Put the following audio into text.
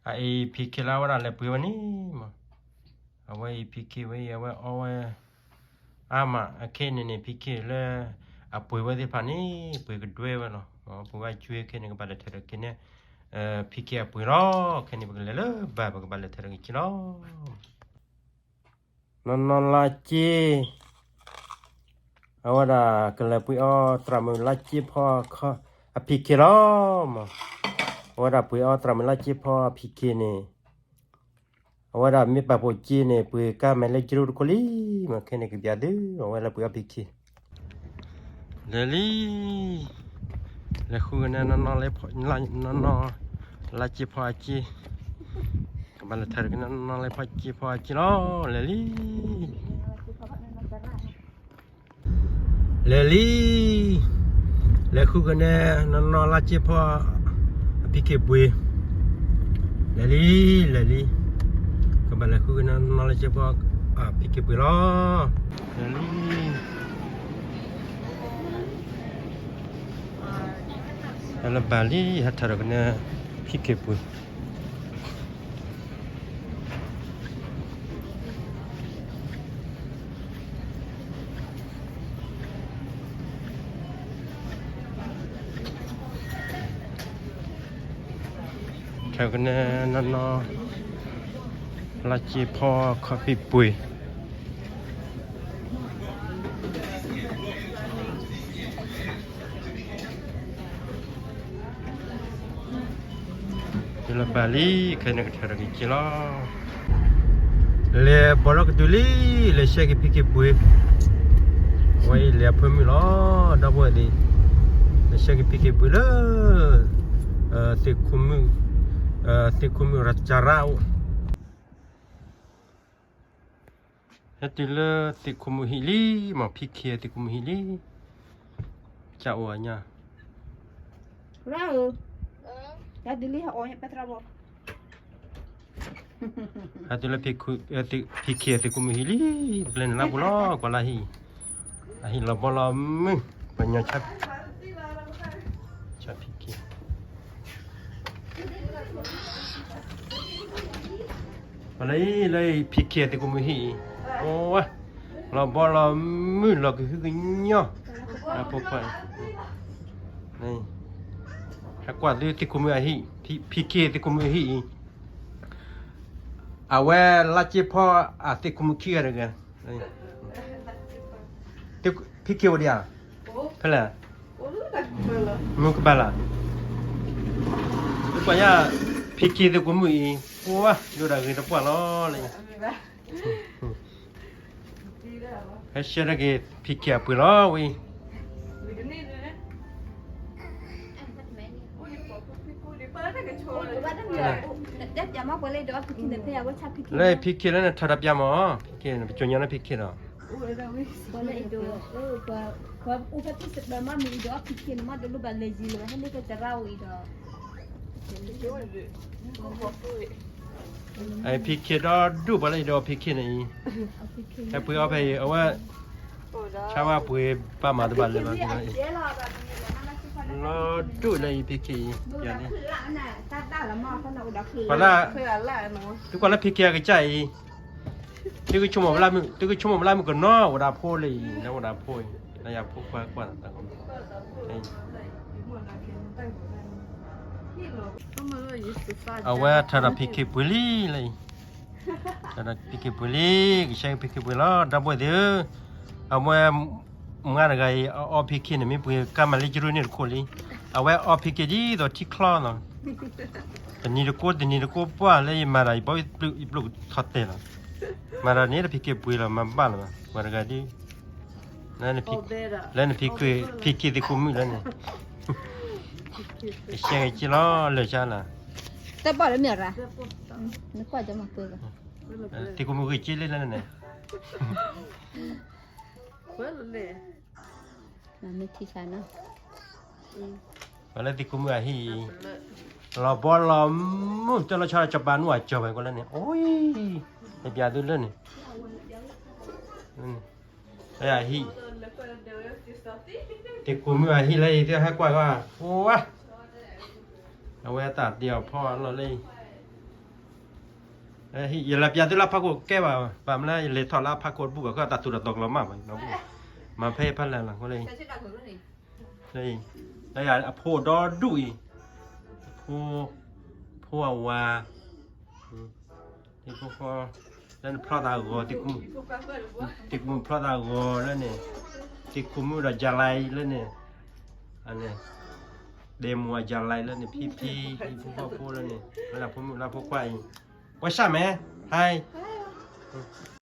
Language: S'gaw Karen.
အအံၤ ဖံခ့လၢအဝဲဒၣ်လဲၤပှ့ၤဝဲန့ၣ်မး, အဝဲအံၤ ဖံခ့ဝဲအံၤ အဝဲအီဝဲ အါမး အခဲအံၤန့ၣ်န့ၣ် ဖံခ့လၢ အပှ့ၤဝဲသ့ၣ်တဖၣ်န့ၣ် ပှ့ၤကဒွဲဝဲလီၤ. ပှ့ၤဝဲအကွ့ခဲန့ၣ် ကဘၣ်လဲၤထၢၣ်ဒီးက့ၤန့ၣ် ဖံခ့အပှ့ၤလီၤ. ခဲန့ၣ် ပကလဲၤလၢဘၣ် ပကဘၣ်လဲၤထၢၣ်ဒီးက့ၤလီၤ. နီၢ်နီၢ်လါစ့ အဝဲဒၣ်ကလဲၤပှ့ၤအီသရၣ်မုၣ်လါစ့ဖီ အဖံခ့လီၤမး. အဝဲဒၣ်ပှ့ၤအီသရၣ်မုၣ်လါစ့ဖီအဖံခ့န့ၣ် အဝဲဒၣ်မ့ၢ်ပာ်ဖှိၣ်စ့န့ၣ် ပှ့ၤကါမဲာ်လၢကရူၢ်တခိၣ်လံမး. ခဲန့ၣ်ကပျးသု အဝဲလၢပှ့ၤအီဖံခ့ လဲၤလံ. လဲၤဃုကနဲ နီၢ်နီၢ်လါစ့ဖီအစ့, ကဘၣ်လဲၤထၢၣ်ဒီးကနဲ နီၢ်နီၢ်လါဖီစ့ဖီအစ့လီၤ. လဲၤလံ. လဲၤလံ. လဲၤဃုကနဲ နီၢ်နီၢ်လါစ့ဖီ အဖံခ့ပှ့ၤ. လဲၤလံ, လဲၤလံ. ကဘၣ်လဲၤဃုကနဲ နီၢ်နီၢ်လါစ့ဖီ အဖံခ့ပှ့ၤလီၤ. လဲၤလံ. ဟဲလၢဘၣ်လံ ဟဲထၢၣ်ဒီးကနဲ ဖံခ့ပှ့ၤ. ထၢၣ်ကနဲ နီၢ်နီၢ်လါစ့ဖီ ခီဖံပှ့ၤ. တုၤလၢဘၣ်လံ ခဲန့ၣ်ကထၢၣ်ဒီးက့ၤလီၤ. လဲၤဘီလီၤကတုၤလံ. လဲၤဆှၢက့ၤဖံခ့ပှ့ၤ, ဝဲအံၤလဲၤအဖၢမုၢ်လီၤ ဒီပုၢ်ဝဲၢ်သ့ၣ်. လဲၤဆှၢက့ၤဖံခ့ပှ့ၤလၢ သ့ၣ်ခိၣ်မုၣ်, သ့ၣ်ခိၣ်မုၣ်ရၤစၤရါအိၣ်. ဟဲတုၤလၢသ့ၣ်ခိၣ်မုၣ်ဟံၣ်လံမး, ဖံခ့သ့ၣ်ခိၣ်မုၣ်ဟံၣ်လံ. ကအိၣ်အညါ, ဟဲတုၤလၢ ဖံခ့သ့ၣ်ခိၣ်မုၣ်ဟံၣ်လံ. ပကလဲၤနုာ်လၢပူၤလီၤ ကွၢ်လၢဟံၣ်, အဟံၣ်လီၤဘီလီၤမုၢ်, ပှၤညီ ဆၣ်ဖံခ့ ပှၤလၢအံၤ လၢဖံခ့သ့ၣ်ခိၣ်မုၣ်ဟံၣ်အံၤ, အိၣ်ဝဲ, လီၤဘီလီၤမုၢ် လီၤကဟုကညီၢ်, ဖိခွါ, ဟဲကွၢ်သုသ့ၣ်ခိၣ်မုၣ်အဟံၣ်, ဖံခ့သ့ၣ်ခိၣ်မုၣ်အဟံၣ်အံၤ, အဝဲလါစ့ဖီအသ့ၣ်ခိၣ်မုၣ်ခံဂၤတဂၤ, ဖံခ့အိၣ်ဒံးဧါ, ဖဲလဲၣ်, မုၢ်ကဘၣ်လၢ်, ပှၤယါ, ဖံခ့သ့ၣ်ခိၣ်မုၣ်အံၤ, ပှၤဒိၣ်ဒၣ်ဂ့ၤတပှၢ်လီၤလၢ, ဟဲဆှၢက့ၤဖံခ့အပှ့ၤလီၤဝဲအံၤ. လၢဖံခ့လၢနထၢၣ်တပျၢ်မး, ဖံခ့န့ၣ် ပကၠိညါလၢဖံခ့လီၤ. ဖံခ့ဒီဒူၣ်ပှၤလၢအံၤဒီးဖံခ့န့ၣ်အံၤ, ဟဲပှ့ၤအီဖဲအံၤ အဝဲ, ဆါဝဲပှ့ၤပာ်မၤတဘၣ်လၢၤဘၣ်, လီၤဒိၣ်လၢအံၤဖံခ့အံၤ, ပှၤလၢ, သုကွၢ်လၢဖံခ့အကစၢ်အံၤ, သုကဆိကမိၣ်ဘၣ်လၢမုၢ်ကနီၤ အိၣ်ဒီးဖိလၢအံၤ, လၢအိၣ်ဒီးဖိအံၤ, လၢယဖိခွါကွၢ်, အဝဲထၢၣ်ဒီးဖံခ့ပှ့ၤလံလၢအံၤ, ထၢၣ်ဒီးဖံခ့ပှ့ၤလံ, ကဆှၢက့ၤဖံခ့ပှ့ၤလီၤ ဒီပုၢ်ဝဲၢ်သ့ၣ်ဧၢ. အဝဲမုၢ်ဂၤတဂၤအံၤ အအီဖံခ့န့ၣ် မ့ၢ်ပှ့ၤကါမၤလၢကရူၢ်န့ၣ်တခိၣ်လံ, အဝဲအီဖံခ့ဒ်သိးထံချီလီၤ. တနံၤတကိး တနံၤတကိးပှၢ်လၢယမၤတၢ် ယဘီဘျုးယဘျုးထီၣ်တဲာ်လီၤ. မၤတၢ်န့ၣ်ဒီးဖံခ့ပှ့ၤလီၤ မၤဘၣ်လီၤဘၣ် ပှၤတဂၤဒ်, လၢနဖံခ့သ့ၣ်ခိၣ်မုၣ်လၢန့ၣ်, ကဆှၢက့ၤလီၤ လၢာ်ဆါလီၤ. တၢ်ဘၣ်လၢမ့ၢ်ရၤ, သ့ၣ်ခိၣ်မုၣ်ဂ့ၤက့လၢလၢန့ၣ်, ပှၤလၢသ့ၣ်ခိၣ်မုၣ်အဟံၣ်အံၤ, လီၤဘီလီၤမုၢ် တၢ်လီၤဆီစီၤပၤနူၢ်အကၠီၤဝဲကွၢ်လၢန့ၣ်, အိၣ်, တပျၢ်သုလၢန့ၣ်, လၢအဟံၣ်, သ့ၣ်ခိၣ်မုၣ်အဟံၣ်လၢအံၤ သ့ၣ်ဟဲကွၢ်ကွၢ်, အိၣ်ဝဲ, အဝဲတၢ်တ့အီၤဖီအလီၢ်လၢအံၤ, ယလဲၤပျးသုလၢဖးခိၣ်ကဲဘၣ်, ဘၣ်မနုၤ ယလဲၤထီၣ်လၢဖးခိၣ်တဘူၣ်ဘၣ် ဃိသးသူၣ်တၢ်တီၤကျီၤမးဘၣ်, မၤဖဲဖဲလဲၣ်လီၤ, အဖိဒီဒူၣ်အံၤ, ဖိ, ဖိအဝၤ, တံၤဖိဃီ, လၢနဖျီသးဂီၤ, တံၤဖိမုၣ်ဖျီသးဂီၤလၢန့ၣ်, တံၤခိၣ်မုၣ်ဒီးယၤလဲလၢန့ၣ်, ဒဲမူအယၤလဲလၢန့ၣ်, ဖံဖံ, တံၤဖိဃီဖိလၢန့ၣ်, လၢဖိမုၣ်လၢဖိခွါအံၤ, ပှၤဆၣ်မဲာ်, ဟါ